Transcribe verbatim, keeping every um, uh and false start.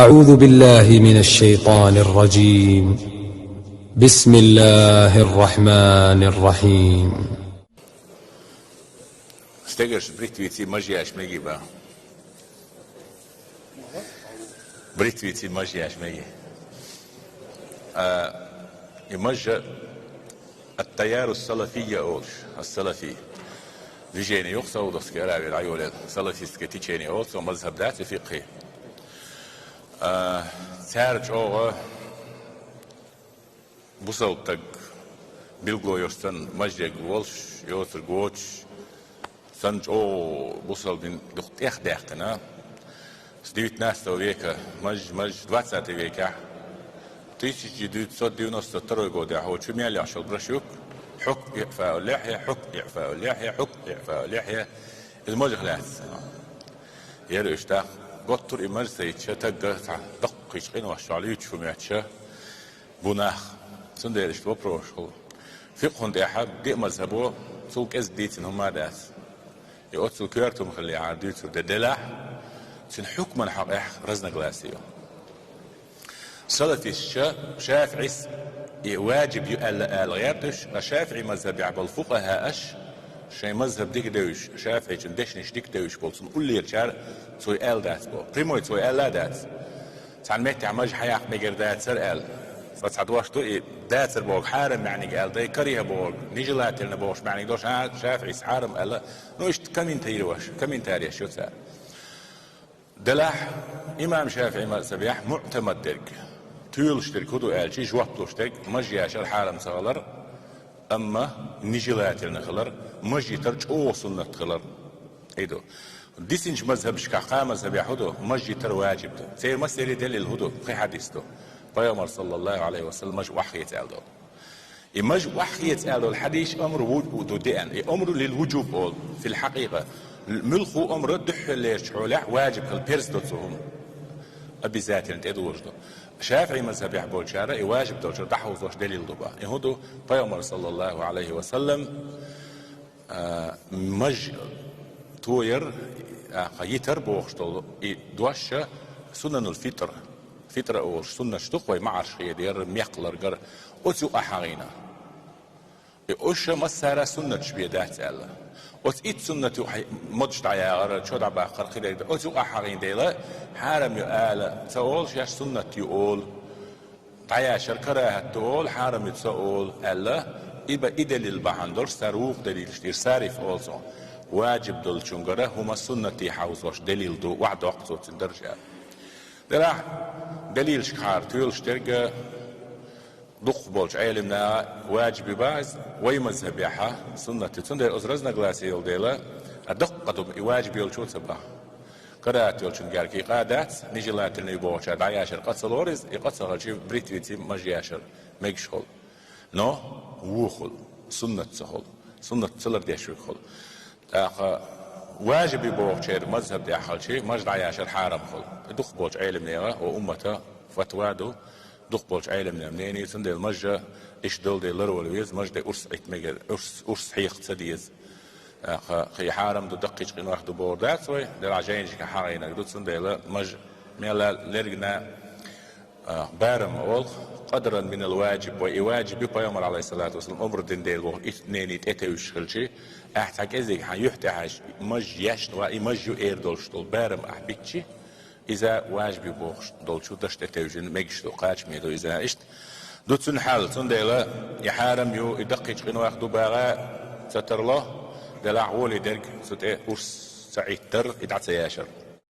أعوذ بالله من الشيطان الرجيم. بسم الله الرحمن الرحيم. Стегарш бритвици мажьяш меги ба. Бритвици мажьяш меги. А, и мажа ат-таяру салафия олш, ас-салафи. Движение юх Саудовской Аравии районе, салафистское течение олш, мазхаб дац фикхи. А, цар чӀоагӀа бусалба таг билгало йош санна, мажег волш, йоцург воцуш, санна чӀоагӀа бусалба дин дукха тӀех даьккхина. С девятнадцатого века, маж, маж, двадцатый векехь, тысяча девятьсот девяносто второй годехь, хӀо чу мел яхьаш йолу брашюк, хьукм иӀфаул лихья, хьукм иӀфаул лихья, хьукм иӀфаул лихья, иза мажах лаьцна. Яра уьш тӀаккха, готтур и маж ца йитча, тагга цхьа даккхийчу къиношчохь луьйчу хӀума моьттуш бу нах. Цундела иштта вопросаш хуьлу. Фикъхьун тӀехь деа мазхабо цул кӀезиг дийцина хӀума дац. И оццул коьрта хӀума хиллехьара дуьйцур де делахь, цуьнан хьукман хьокъехь разногласие ю. Салафисташа ШафиӀис и важиб ю аьлла ала гӀерташ, ткъа ШафиӀи мазхабехь болу фукъахӀааш, шайн мазхаб дика девзаш, ШафиӀичун дешнаш дика девзаш болу цунна уллерачара цо и аьлла дац боху. Прямой цо аьлла а дац. Цхьана меттехь мажа хьаяккха мегар дацара аьлла. Ткъа цхьа дош ду и дацара бохург хьарам маьӀниг аьлла, дай кариха бохург, нежелательно бохуш маьӀниг долуш, а, ШафиӀис хьарам аьлла. Ну, иштта комментарий ваша, комментареш ю цара. Делахь, имам ШафиӀи мазхабехь муӀтамад дерг, тоьлуш дерг хӀун ду аьлча, жоп луш дерг, мажа яшар хьарам ца хилар, амма нежелательно хилар, мажа йитар чӀогӀа суннат хилар. И ду. Дисинчу мазхабашкахь кхаа мазхабехь хӀун ду? Мажа йитар важиб ду. Церан массеран делил хӀун ду? Пхи хьадис ду. Пайхамар, саллаллаху Ӏалайхи ва саллам, мажа охьахеца аьлла долу. И мажа охьахеца аьлла долу хьадис амр ву-, ду деана. И амру лил вуджуб олу, фил хьакъикъа. Муьлхха а амр дуьххьарлерчу хьолехь важиб хила перз до цу хӀума. Обязательно тӀедожу ду. ШафиӀи мазхабехь болчара и важиб долчуьра дӀахьовзош делил ду бан. И хӀун ду? Пайхамар, саллаллаху Ӏалайхи ва саллам, а, мажа тояр, а, йитар бохуш долу и дош сунанул фитр, фитра олуш суннаташ ду-кх вай, маӀарш хедаяр, мекх ларгар, оцу юкъахь хьахийна. И уьш массара суннаташ бен дац аьлла. Оцу итт суннат юкъахь модаш дӀаягӀар, чо дӀабаккхар, кхидерг ду. Оцу юкъахь хьахийна дела, хьарам ю ала ца олу, шаьш суннат ю олу. ДӀаяшар карахӀат ду олу, хьарам ю ца олу аьлла, и ба-, и делил бахьана долуш цара вукху делилаш тӀера сариф олу цо. Важиб долчуьнгара хӀума суннате хьовзош делил ду, охьадоккху цо цуьнан даржа. Делахь, делилашкахьара тоьлуш дерг дукхахболчу Ӏеламнаха важиб ю боху иза, вай мазхабехь суннат ю. Цундела оцу разногласие йолу дела, а даккха ду и важиб йолчо ца боху. КарахӀат йолчун гергахь къа дац, нежелательно ю бохучара дӀаяшар къа ца лору иза, и къа ца хилча бритвици мажа яшар мегаш хуьлу. Но вон хуьлу, суннат ца хуьлу, суннат ца лардеш верг хуьлу. ТӀаккха важиб ю бохучеран мазхаб тӀехь хилча, мажа дӀаяшар хьарам хуьлу. И дукхахболчу Ӏеламнехан, о, уммата фатва ду, дукхахболчу Ӏеламнехан мнение, цундела мажа иштта долу дела ларвала веза, мажа де урс Ӏитта мегар, урс, урс хьекха ца деза. ТӀаккха кхин хьарам ду, даккхийчу къинойх ду бохург дац вай, делахь жайнашкахь хьахийнарг ду, цундела мажа мелла лергна, а, барам олу, къадран минал важиб, вай и важиб ю, пайхамар, Ӏалайхиссалату вассалам, омра дина дела боху, итт мнение тӀетевжаш хилча, ахь цхьа кӀезиг хьан юьхь тӀехь мажа ешна ва, и мажа ю эр долуш долу барам ахь биччи, иза важиб ю бохуш долчу даш тӀетевжина мегаш ду, кхачаме ду иза иштта. Ду цуьнан хьал, цундела и хьарам ю, и даккхийчу къинойх ду баха ца тарло, делахь гӀоле дерг цу тӀе урс ца Ӏиттар, и дӀа ца яшар.